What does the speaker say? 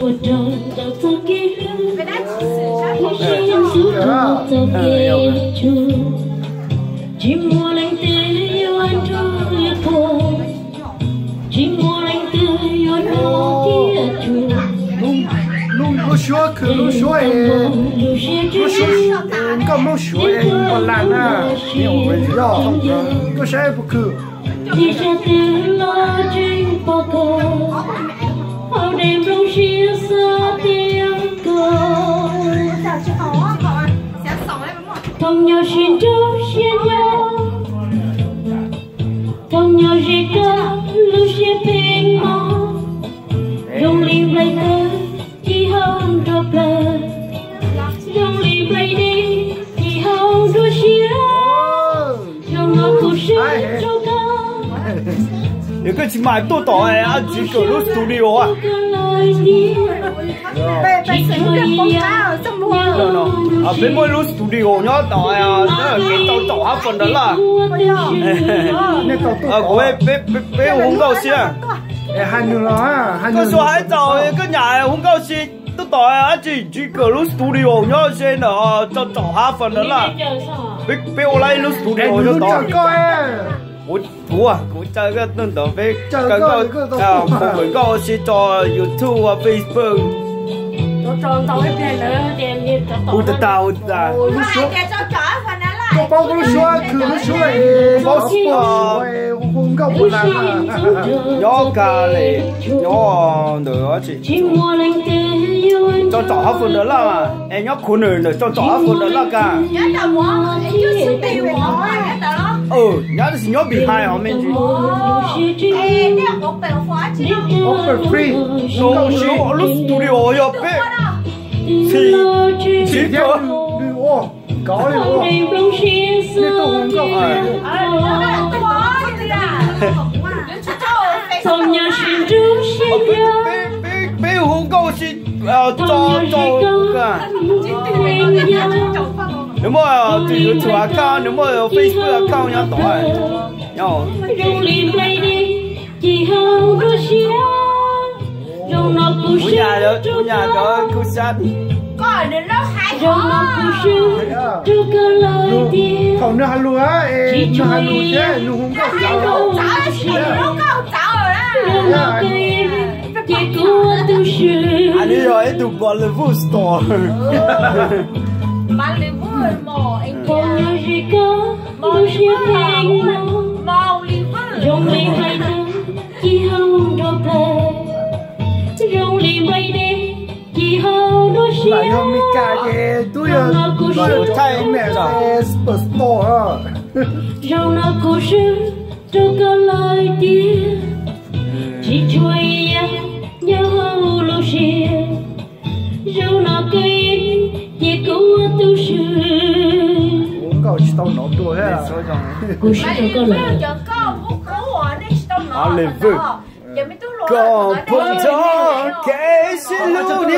Ua rau tau txoj kev hlub, ib sij yeej xub rau txoj kev tshuav. Tsis muaj leej twg yuav nrog yuav qhuas, tsis muaj leej twg yuav hlub thiab tshua. Lub suab khwv lub suab, lub suab nkauj Hmoob Suav es ua laj na. Koj saib puas khwv? Ib sab twg los tseem pom koj, hauv dej nplooj siab xav tias koj. Thooj nyob sib nrug siab nyob, thooj nyob ze koj lub siab pheej mob. Zoo li nplaim tawg ci hau nrog plaws, zoo li nplaim dej ci hau nruab siab. Zoo no kuv swb rau koj. Yog koj tsis mas tuaj tom Ab Tsi Kawm lub studio. Peb muaj ib lub studio nyob tom kev tau tom hav fas Ntawv Laj. Kuv, peb hu nkauj xwb. Koj xav hais txog koj nyam hu nkauj xwb, tuaj tom Ab Tsi Kawm lub studio nyob ze ntawm tau tom hav fas Ntawv Laj. Peb ua lab ib lub studio nyob tod. Kuv, kuv caw koj tuaj ntawd peb caw koj, hu nkauj xwb tso YouTube, Facebook. Hu tag tag, hu tag. Koj paub lub suab khwv lub suab, paub xwb, hu nkauj puas laj. Nyob Ka Lis, nyob ntawm tau tom hav fas Ntawv Laj mas, es nyob corner ntawm tau tom hav fas Ntawv Laj Ka. Nyob tab sis nyob behind hov me ntsis. Lub studio yog peb txhim, txhim thiab nws ua nkauj li ua. Nej tuaj hu nkauj. Peb hu nkauj xwb, tso, tso. Nws muaj tus YouTube account, nws muaj Facebook account nyob tod. Kuv nyam, kuv nyam cov kuj sab. Thaum nws hais lus, nws hais lus thiab nws hu nkauj txawv. Nws yog ib tug Bollywood star. Lam yog Mes Kas ces twb yog, twb yog Thaib Mes Kas superstar. Zaum no kuv swb rau koj lawm tiag, tsis tshua yam nyob hauv lub siab. Zaum no koj ib ces kuv ua tus swb. Hu nkauj tsis tau nov dua thiab. Kuv swb rau koj lawm. Koj phooj ywg, kev sib hlub ni.